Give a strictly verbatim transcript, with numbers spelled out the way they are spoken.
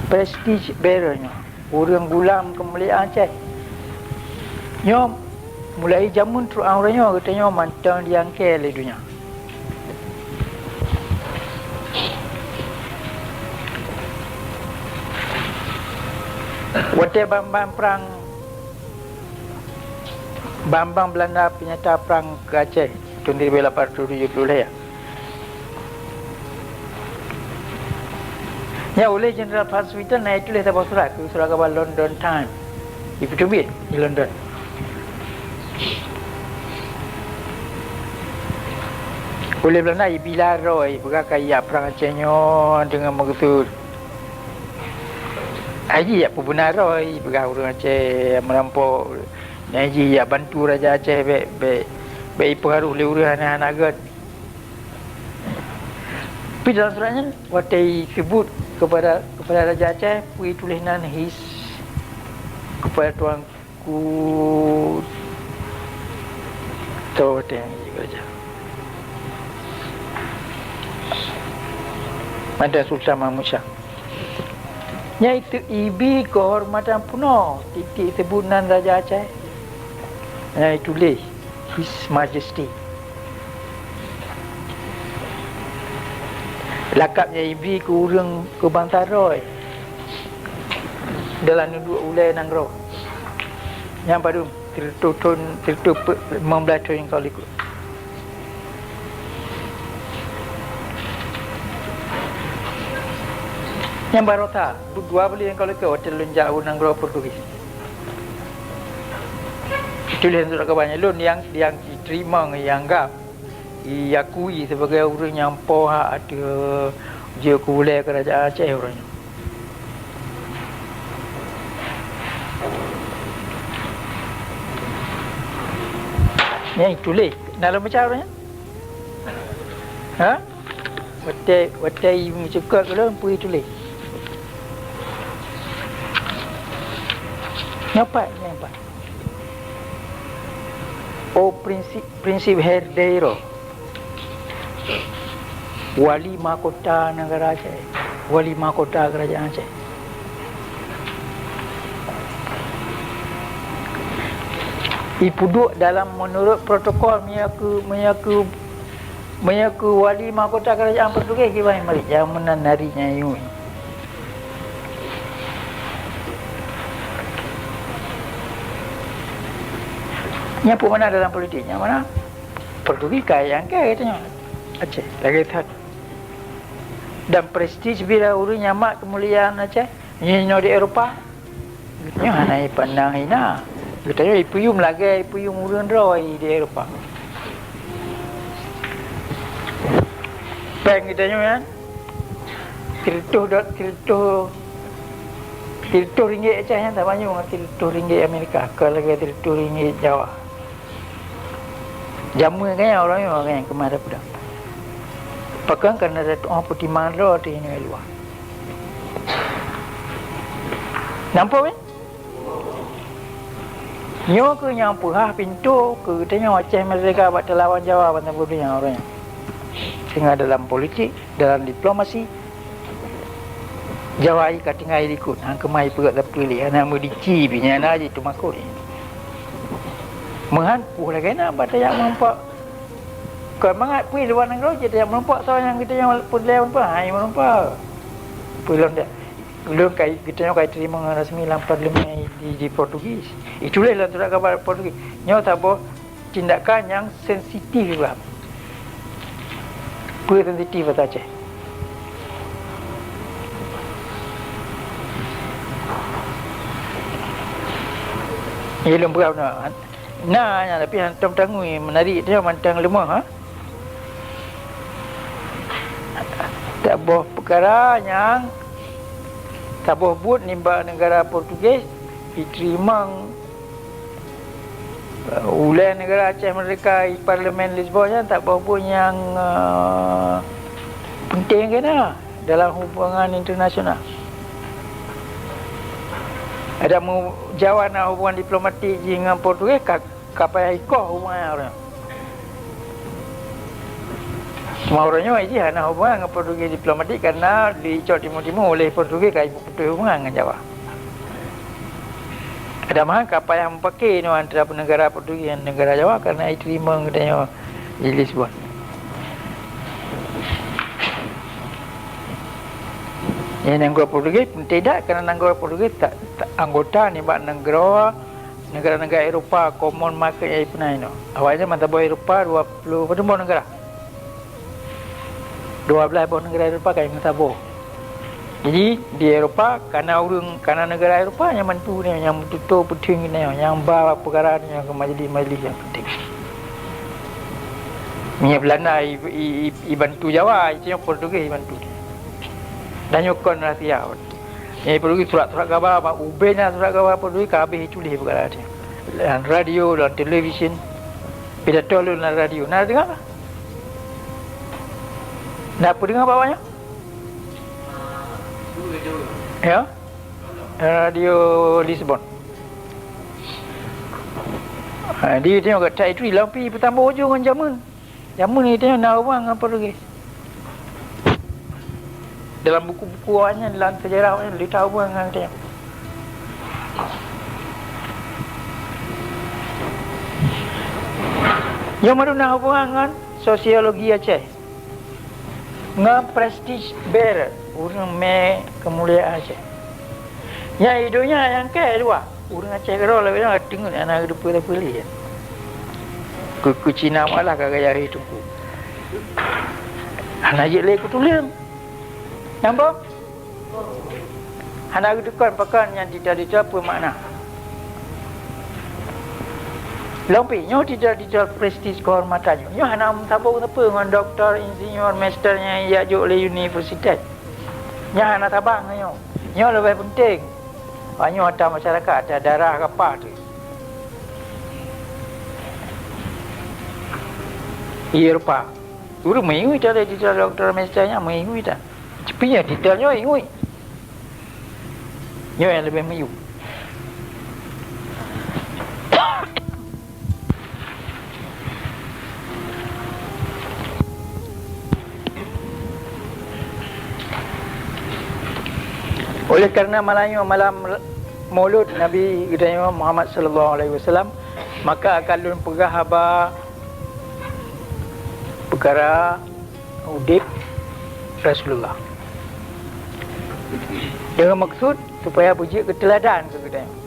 Prestige bearer nyoe, ureuëng gulam keumuliaan Aceh. Nyoe mulai jameun trok uroe nyoe geutanyoe mantong diangkée lé donya. Watée ban-ban prang, ban-ban Belanda peunyata prang keu Aceh tahun seribu lapan ratus tujuh puluh lhée. Nyan ulée Jenderal Van Swieten na tuléh saboh surat keu surat kabar London Times. Jipeutubiet di London. Ulée Belanda jibila droe, peugah ka ijak prang Aceh nyoe deungon meukeusut. Ai jijak peubuna droe, peugah ureuëng Aceh meurampok. Nyan jijak bantu Raja Aceh bék, bék, bék jipeuharôh lé ureuëng hana-hana gét. Tapi dalam surat nyan, watée jisebut kepada, kepada Raja Aceh, peue tuléh nan, his kepada Tuanku, toh watée nyan jiraja. Mantan Sultan Mahmud Syah. Nyan itu ibi keuhormatan peunoh, tieb-tieb sebut nan Raja Aceh. Nyan ituléh His Majesty. Lakab nyan ibi keu ureuëng keu bansa droe dalam neuduek ulée nanggroe. Nyan padub sireutôh thon, sireutôh peuet limong blaih thon nyang ka likot. Nyang baroesa, dua buleuen nyang ka likot watée lôn jak u nanggroe Portugis. Tuléh surat kabar nyan lôn nyang, nyang jiteurimong, nyang anggab, jiakui sibagai ureuëng nyang po hak ateueh jeuet keu ulée keurajeuen Aceh uroe nyoe. Nyan ituléh, na lôn baca uroe nyan? Ha? Watée, watée meucukot ulôn peue tuléh. Nyoe pat, nyoe pat. Oh, prinsip, prinsip Herdeiro. Wali mahkota negara Aceh. Wali mahkota kerajaan Aceh. Ipeuduek dalam menurut protokol meunyoe keu, meunyoe keu Meunyoe keu wali mahkota kerajaan Portugis, kiban marit nyang meunan nari nyan yue. Nyan peue makna dalam politik? Nyan makna Portugis kaya nyang kaya geutanyoe. Aceh lagée that. Dan prestij bila ureuëng nyan mat keumuliaan Aceh, nyoe di Eropa. Geutanyoe hana jipandang hina. Geutanyoe jipeuyum lagée jipeuyum ureuëng droe di Eropa. Péng geutanyoe nyan, sireutôh dot, sireutôh, sireutôh ringgit Aceh nyan sama nyoe ngon sireutôh ringgit Amerika, kon lagée sireutôh ringgit Jawa. Jameun gaya ureuëng nyoe gaya keumah dapeudak. Pakon kareuna tatu'oh peutimang droe teuh inoe luwa. Nampak, eh? Nyoe keuh nyang peuhah pintoe keu geutanyoe Aceh Merdeka bak teulawan Jawa bansa bunoe ureuëng nyoe. Sehingga dalam politik, dalam diplomasi, Jawa ka tinggai likot, hana keumah jipeugét sapeue lé, hana meudici pih, hana jiteumakot. Meuhan peue lagée na bak tajak meureumpok. Kon mangat peue luwa nanggroe jeuet tajak meureumpok, soe nyang geutanyoe peureulée meureumpok, hai meureumpok. Peue lom dak? Lôn kai, geutanyoe kai teurimong rasmi lam parlemen di, di Portugis. Itulah lam surat kabar Portugis. Nyoe saboh tindakan nyang sensitif bak peue sensitif basa Aceh. Ilôn peugah na, na, na, tapi hantom tangui meunari tu mantong leumoh, ha? Saboh peukara nyang saboh buet nibak negara Portugis jiteurimong ulée negara Aceh Merdeka di Parlemen Lisbon nyan saboh buet nyang, eh, penting keunan dalam hubungan internasional. Adak meu-, Jawa na hubungan diplomatik jih ngon Portugis, ka, ka payah ikoh hubungan nyan. Cuma uroe nyoe jih hana hubungan ngon Portugis diplomatik karena dicok timu-timu oleh Portugis ka iputus hubungan ngon Jawa. Padahai ka payah mupake nyoe antara negara Portugis ngon negara Jawa karena iteurimong geutanyoe di Lisbon. Nyang nanggroe Portugis penting that karena nanggroe Portugis tak, tak anggota nibak nanggroe negara-negara Eropa, common market nyang ipeunan inoe. Awaknyan meusaboh Eropa dua puluh padum boh negara. Dua belas boh negara Eropa ka meusaboh. Jadi di Eropa kana ureuëng kana negara Eropa nyang bantu nyoe, nyang meututoe peuting nyoe, nyang ba peukara nyoe keu majlis-majlis nyang penting. Minyak Belanda i, i, i, ibantu Jawa, itu nyang Portugis ibantu. Dan nyoe kon rahsia. Nyang Portugis surat-surat gaba, ubena surat gaba Portugis ka habéh ituléh peukara nyoe. Dalam radio, dalam televisyen, pidato lôn dalam radio. Na deungoe? Na peudeungoe bak awaknyan? Ya? Radio Lisbon. Ha, di tengok kat itu lampi pertama ujung ngon jameun. Jameun itu na hubungan ngon Portugis. Dalam buku-buku awaknyan, dalam sejarah awaknyan, leutak hubungan ngon tengok. Nyoe meuruna hubungan ngon sosiologi Aceh. Ngon prestige bearer, ureuëng mé keumuliaan Aceh. Nyang i donya nyang keu dua, ureuëng Aceh keudroe lagée nyoe teungeut hana geuteupeue-teupeue lé. Keu, keu Cina malah ka gaya he teungku. Hana jeuet lé keu tuleueng. Nampak? Hana geuteukon pakon nyang titel-titel peue makna. Lom pih, nyoe titel-titel prestis keuhormatan nyoe. Nyoe hana meusaboh sapeue ngon doktor, insinyur, master nyang ijak jok lé universitas. Nyan hana saban ngon nyoe. Nyoe leubeh penting. Bak nyoe ata masyarakat, ata darah gapa teuh. Iya rupa. Ureuëng meuingat ata titel doktor, master nyan meuingat ata. Tapi nyang titel nyoe ingat. Nyoe nyang leubeh miyueb. Oleh karena malam nyoe malam Maulud Nabi geutanyoe Muhammad sallallahu alaihi wasallam, maka akan lôn peugah haba peukara udeb Rasulullah. Deungon maksud supaya beujeuet keu teuladan keu geutanyoe.